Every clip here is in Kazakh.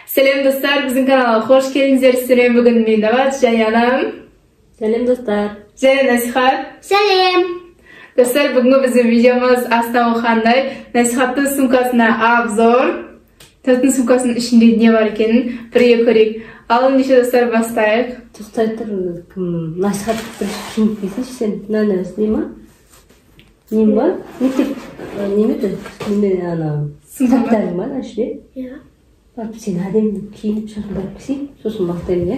Сәлем достар, біздің каналға қош келдіңіздер. Сіздермен бүгін мен Набат және анам. Сәлем достар. Және Насихат. Сәлем. Достар, бүгінгі біздің видеомыз астана қандай Насихаттың сумкасына обзор. Насихаттың сумкасының ішінде не бар екенін бірге көрейік. Ал ендеше достар, бастайық. Тоқтай тұр, кім Насихат бір киініп келсінші сен. Мынаны не ма? Нем ба? Мектеп неме еді? Неме ана кітаптарың ба ана ішінде? Иә. Барып сен әдемі киініп шашыңды алып келсең, сосын бастаймын, иә?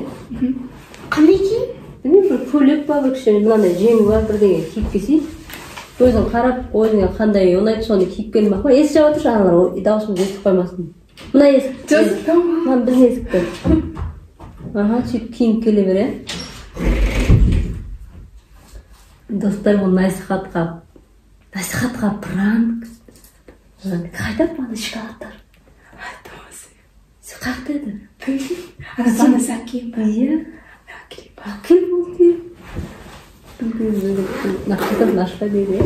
Қандай киім? Білмеймін, бір көйлек па, бір кішкене мынандай жеңі бар бірдеңе киіп келсең, өзің қарап, өзіңе қандай ұнайды соны киіп келмек па? Есік жаба тұршы, аналар дауысымызды естіп қоймасын. Мына есік. Мына біздің есікті. Аха, сөйтіп киініп келе бер, иә? Достар, бұл Насихатқа пранк. Қайда ана шоколадтар? Қақта еді? Ана сана әкейін ба? Иә. Әкел болды. Қайтадан ашпай берді, иә?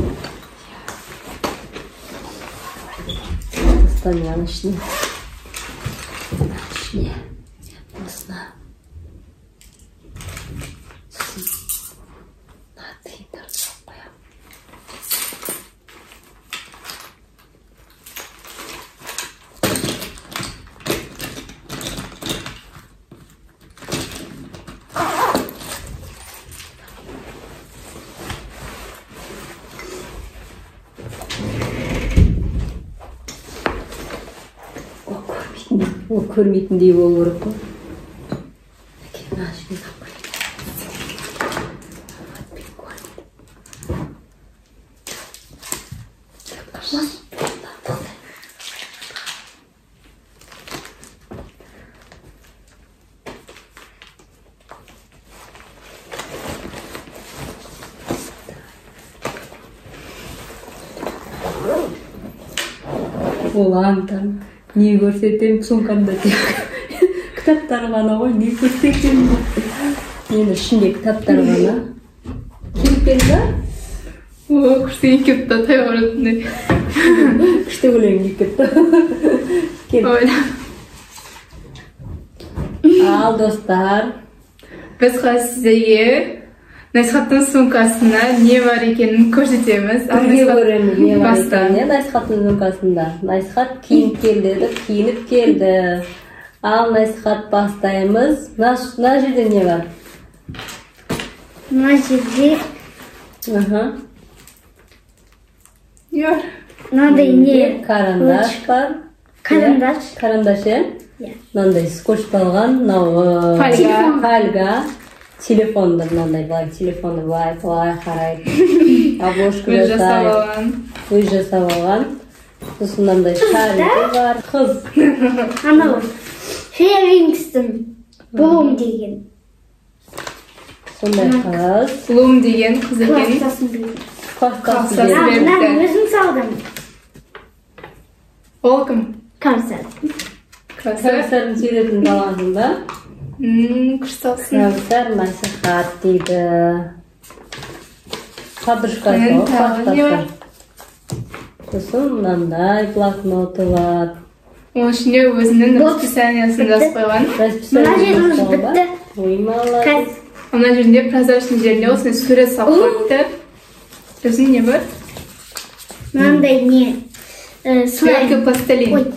Достар, мен ана ішіне. Ана ішіне. Осына. Сосын мына тиындарды салып қоямын. Ол көрмейтіндей болу керек қой. Әке, мына ішіне салып қояйын. Ол аңтан. Не көрсетем, сумкамда тек кітаптар ғана ғой, не көрсетем. Енді ішінде кітаптар ғана. Келіп келді ба? О, күшті киіп кетті, тай баратындай. Күшті өлең киіп кетті. Кел. Ал достар, біз қазір сіздерге Насихаттың сумкасына не бар екенін көрсетеміз. Бірге көреміз не бар екенін, Насихаттың сумкасында. Насихат киініп келді деді, киініп келді. Ал Насихат, бастаймыз. Мына жерде не бар? Мына жерде не бар? Мынандай не? Карандаш бар. Карандаш. Карандаш, иә? Иә. Мынандай скотчталған, мынау фольга. Телефонды мынандай былай, телефонды былай былай қарайды. Обложка жасайды. Өз жасап алған. Сосын мынандай шаригі бар. Қыз. Анау Фея Винкстің Блум деген. Сондай қыз. Блум деген қыз екен. Класстасын берді. Мынаны өзім салдым. Ол кім? Кәусар. Кәусардың суретін салғансың ба? Күшті салсын. Кәусар Насихат дейді. Подружкасы ғой, класстасы. Сосын мынандай блокноты бар. Оның ішінде өзінің расписаниясын жазып қойған. Мына жері уже бітті. Ой, молодец. Мына жерінде прозрачный жерінде осындай сурет салып қойыпты. Сосын не бар? Мынандай не? Легкий пластилин.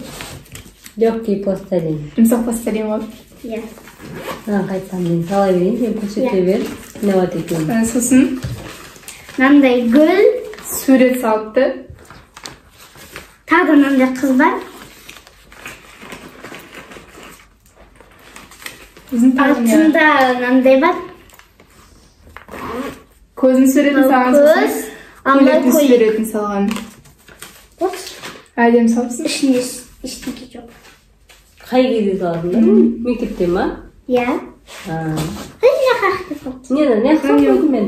Легкий пластилин. Жұмсақ пластилин ғой. Иә. Қайтсам мен сала берейін, сен көрсете бер. Не бар екенін. Сосын мынандай гүл сурет салыпты. Тағы да мынандай қыз бар. Артында мынандай бар. Көздің суретін салған. Көз, көйлектің суретін салған. Әдемі салыпсың. Ішінде ештеңе жоқ. Қай кезде саласыңдар? Мектепте ма? Иә. Нені, не қылып қойдым мен?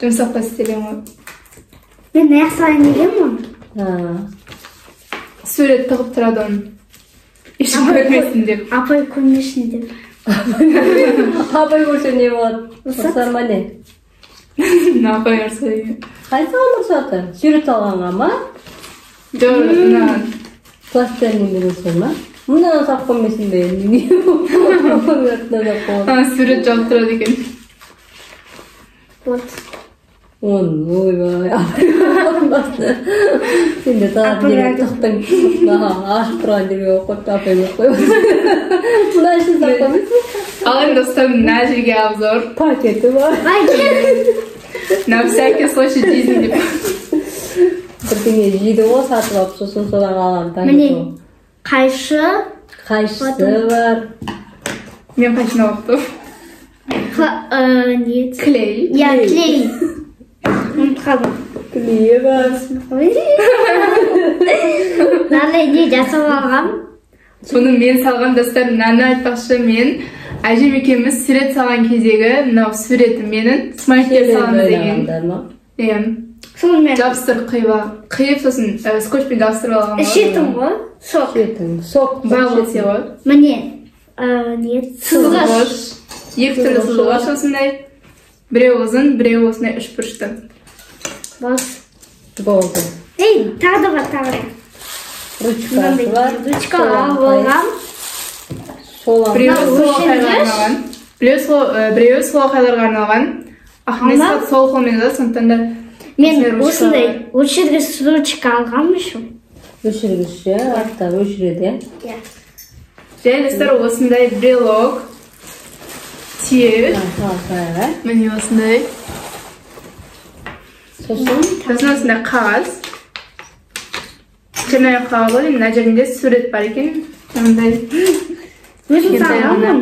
Жұмсақ пластилин ғой. Мен аяқ салайын дегенмін оны. Сурет тығып тұрады оның. Ешкім көрмесін деп. Апай көрмесін деп. Апай көрсе не болады? Ұрсар ма не? Апай ұрса деген. Қайсыған ұрсады? Сурет салғанға ма? Жоқ, мынаған. Пластилин деген сол ма? Мынаны салып қоймайсың ба енді? Сурет жауып тұрады екен. Вот. Ойбай, сен де салатын жерге тықтың. Ашып тұрған жерге қойып апай қойып. Мына ішін салып қоймайсың. Ал енді достар, мына жерге обзор. Пакеті бар. На всякий случай дейсің деп. Бірдеңе жейді ғой, сатып алып, сосын содан қалған. Міне, қайшы. Қайшысы бар. Мен қайшыны алып тұрмын. Нет. Клей. Я клей. Ұмытып қалдым. Клейі бар. Мынандай не жасап алғам. Бұны мен салған достар, мынаны айтпақшы, мен әжем екеуміз сурет салған кездегі мынау суретім менің смайликтер саламыз деген. Иә. Сонымен жабыстырып қиып, сосын скотчпен жабыстырып алған. Ішетін ғой, сок. Ішетін, сок. Бабл ти ғой. Міне, не, сызғыш. Екі түрлі сызғыш осындай. Біреуі ұзын, біреуі осындай үшбұрышты. Бас. Болды. Ей, тағы да бар, тағы да. Ручкасы бар. Ручкалар болған. Біреуі солақайларға арналған. Біреуі солақайларға арналған. Ақнесхат сол қолмен жазады, сондықтан да мен осындай өшіргіш ручка алғанмын еще. Өшіргіш, иә, аттар өшіреді, иә? Иә. Және достар, осындай брелок, түйе. Міне осындай. Сосын осындай қағаз. Черный қағаз ғой, мына жерінде сурет бар екен. Мындай. Өзім салғанмын.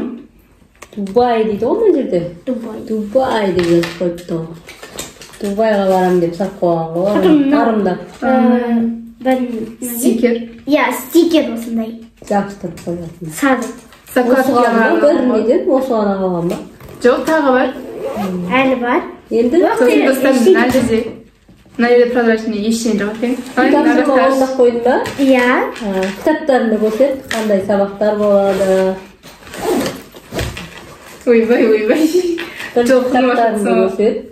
Дубай дейді ғой мына жерде. Дубай. Дубай деп жазып қойыпты ғой. Дубайға барам деп сап қойған ғой. Арымдап. Стикер. Иә, стикер осындай. Жабыстырып қоятын. Сары. Осыған бір неден осыған қалған ба? Жоқ, тағы бар. Әлі бар. Енді сосын достар, мына жерде. Мына жерде прозрачный ештеңе жоқ екен. Тапсырма орындап қойдың ба? Иә. Кітаптарында көрсет, қандай сабақтар болады. Ойбай, ойбай. Жоқ, кітаптарында көрсет.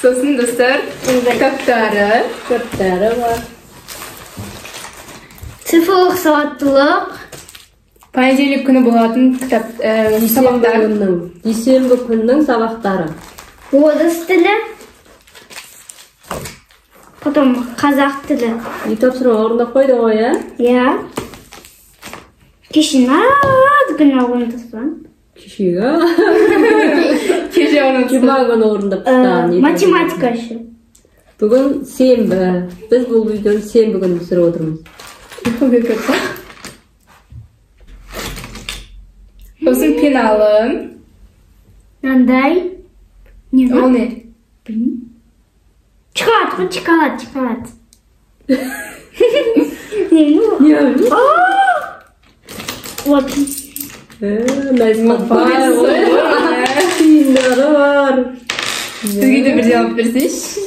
Сосын достар, кітаптары. Кітаптары бар. Цифрлық сауаттылық. Понедельник күні болатын кітап, сабақтар. Дүйсенбі күнінің сабақтары. Орыс тілі. Потом қазақ тілі. Үй тапсырма орындап қойды ғой, иә? Иә. Кеше аз күні орындасам. Кешегі? Кеше орындап. Жұма күні орындап тастаған. Математика еще. Бүгін сенбі. Біз бұл видеоны сенбі күні түсіріп отырмыз. Сосын пеналы. Мынандай. Не Ол не? Білмеймін. Шоколад қой, шоколад, шоколад. Не? Вот. Тиындары бар. Бізге де бірден алып берсейші.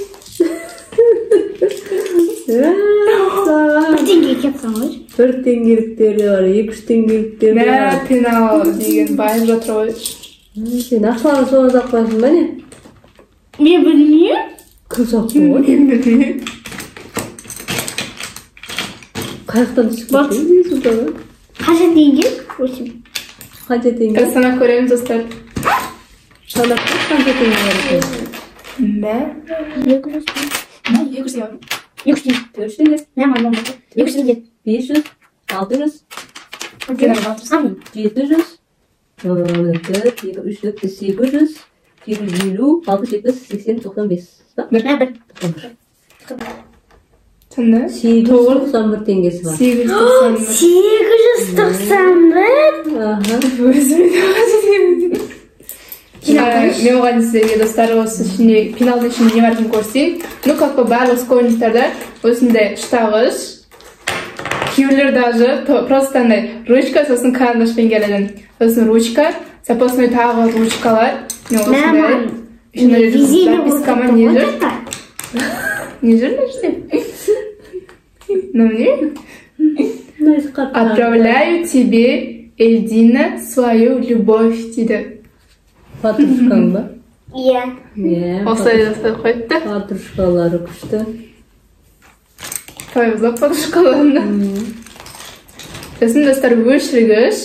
Бір теңгеге кетсең ғой. Бір теңгеліктер де бар, 2-3 теңгеліктер де бар. Мә, пенал деген байып жатыр ғой. Сен ақшаларды соған салып қоясың ба не? Мен білмеймін. Кім салып қойған? Мен білмеймін. Қаяқтан түсіп кеткен? Қанша теңге? Өсім. Қанша теңге? Қазір санап көреміз, достар. Санап көр, қанша теңге бар екен? Мә. 200. Мә, 200. 200. 400 теңге. Мә, мә, 200 теңге. 500, 600, 700, 4, 2, 3, 4, 800, 850, 670, 80, 95. Мә, бір. Сонда? 891 теңгесі бар. 891. 891? Аха. Өзіме. Мен оған сіздерге, достар, осы ішінде, пеналдың ішінде не бар екенін көрсетейін. Ну, как бы барлық школьниктарда осындай ұштағыш, кейбіреулер даже просто андай ручка, сосын карандашпен келеді. Сосын ручка, запасной тағы ручкалар. Міне осындай. Ішінде записка ма, не жүр? Не жүр мына жерде? Ну, не? Отправляю тебе, Эльдина, свою любовь, дейді. Подружкаң ба? Иә. Иә. Осылай жасап қойыпты. Подружкалары күшті. Қалай бұзылып подружкаларына. Сосын, достар, өшіргіш.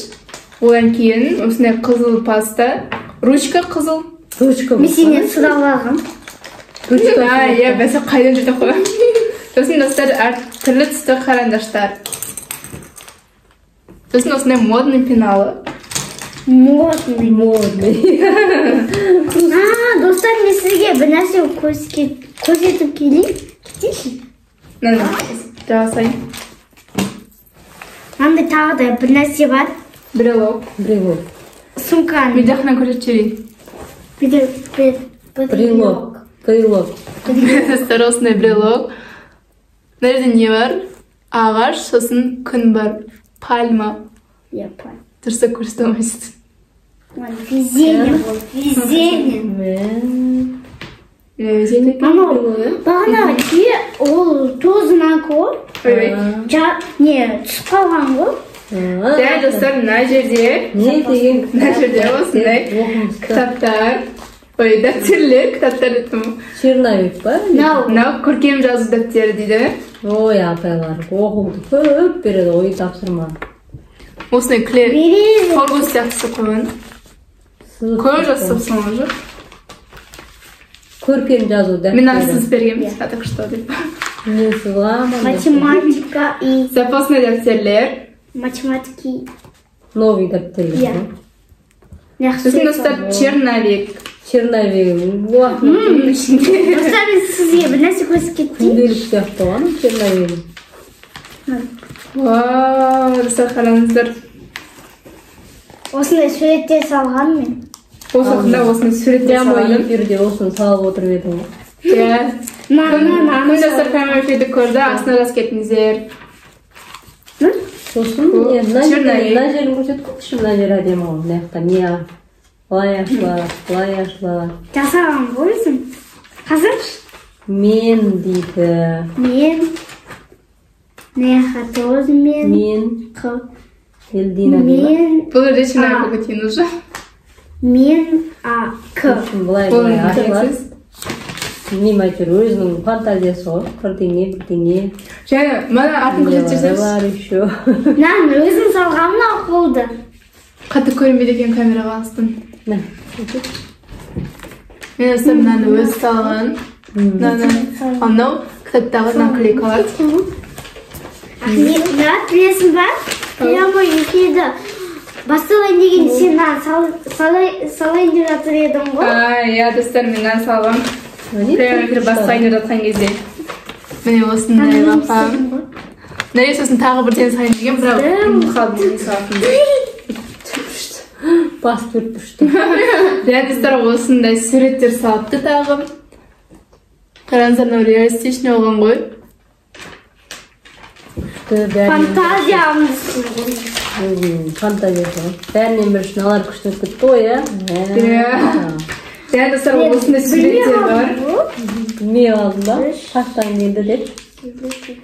Одан кейін осындай қызыл паста. Ручка қызыл. Ручка. Мен сенен сұрап алғам. Ручка. А, иә, бәсе қайдан жүрді қой. Сосын, достар, әртүрлі түсті қарандаштар. Сосын осындай модный пеналы. Модный. Модный. А, достар, мен сізге бір нәрсе көрсетіп келейін. Кетейінші. Мына жасайын. Мынандай тағы да бір нәрсе бар. Брелок. Брелок. Сумканы. Мен жақынан көрсетіп жіберейін. Брелок. Брелок. Достар, осындай брелок. Мына жерде не бар? Ағаш, сосын күн бар. Пальма. Иә, пальма. Дұрыстап көрсете алмайсыз. Везение болды, везение. Везение. Мама, бағана ке ол тозынан ғой. Не, түсіп қалған ғой. Және, достар, мына жерде, Не деген мына жерде осындай кітаптар, ой, дәптерлер, кітаптар дедім. Черновик па? Мынау көркем жазу дәптері дейді. Ой, апайлар, оқуды көп береді ғой тапсырма. Осындай клей торгус сияқты қойған. Көп жазыпсың уже. Көркем жазу дәптері. Мен сызып бергенмін, так что деп. Мен сызамын. Математика и запасной дәптерлер. Математики. Новый дәптерлер. Иә. Сосын, достар, черновик. Черновик. Достар, мен сізге бір нәрсе көрсетіп кетейін. Күнделік сияқты ғой, черновик. Вау, достар, қараңыздар. Осындай суреттер салған мен. Осы уақытында осындай суреттер салған. Прямой эфирде осыны салып отырып едім ғой. Иә. Кім, достар, прямой эфирді көрді, астына жазып кетіңіздер. Сосын мына жерін көрсетіп қойшы, мына жер әдемі ғой. Мына жақта не былай ашылады, былай ашылады. Жасаған ғой өзім. Қазірші? Мен дейді. Мен. Нехатоз мен. Мен. Қ. Эльдина. Мен. Бұл жерде черновик өтейін уже. Мен. А. К. Былай былай ашылады. Білмеймін, әйтеуір өзінің фантазиясы ғой. Бірдеңе, бірдеңе. Және мына артын көрсетіп жіберсеңізші. Бар еще. Мынаны өзім салған мынау қолды. Қатты көрінбейді екен камераға алыстан. Мә. Мен, достар, мынаны өзі салған. Мынаны. Ал мынау кітаптағы наклейкалар. Мұрат, білесің ба? Прямой эфирді басталайын деген сен мынаны салайын деп жатыр едің ғой. Иә, достар, мен мынаны салғам. Прямой эфир басталайын деп жатқан кезде. Міне осындай лапа. Мына сосын тағы бірден салайын деген, бірақ ұмытып қалдым не салатынымды. Бас төрт бұрышты. Иә, достар, осындай суреттер салыпты тағы. Қараңыздар, мынау реалистичный болған ғой. Фантазиямыз. Фантазиясы ғой. Бәрінен бір үшін алар күшті өтіп кетті ғой, иә? Иә. Иә, достар, осындай суреттер бар. Білмей қалдым ба? Қашан келді деп.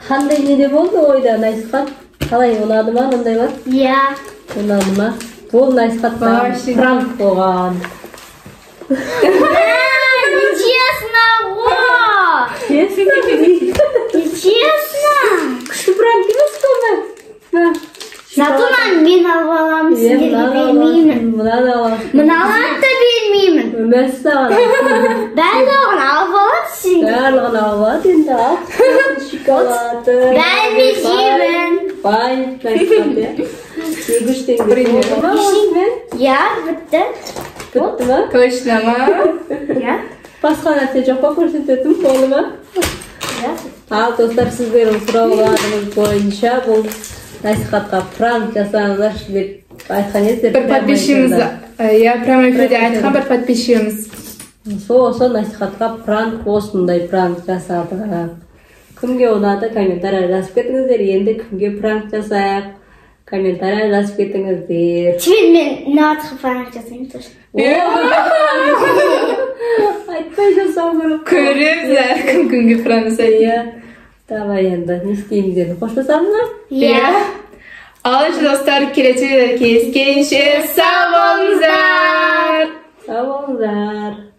Қандай неде болды ойда, Найсхат? Қалай, ұнады ма мындайлар? Иә. Ұнады ма? Ол Найсхатта пранк болған. Нечестно ғой! Честно? Нечестно! Күшті пранк емес қой мә? Зато мынаны мен алып аламын, сендерге бермеймін. Мынаны аласың. Мыналарды да бермеймін. Мәссаған. Барлығын алып Алты шоколады. Бәрін жеймін. Бай, насихат, иә. 200 теңге. Пример. Болды ма осымен? Иә, бітті. Бітті ма? Точно ма? Иә. Басқа нәрсе жоқ па көрсететін? Болды ма? Иә. Ал, достар, сіздердің сұрауларыңыз бойынша бұл насихатқа пранк жасаңыздаршы деп айтқан едіңіздер. Бір подписчигіміз, иә, прямой эфирде айтқан бір подписчигіміз. Сол осы насихатқа пранк, осындай пранк жасадық. Кімге ұнады, комментарий жазып кетіңіздер. Енді кімге пранк жасайық, комментарий жазып кетіңіздер. Теперь мен Науатқа пранк жасаймын точно. Айтпай жасау керек. Көреміз әлі, кім кімге пранк жасайды. Иә, давай, енді не істейміз, енді қоштасамыз ба? Иә. Ал енді, достар, келесі видеода кездескенше сау болыңыздар. Сау болыңыздар.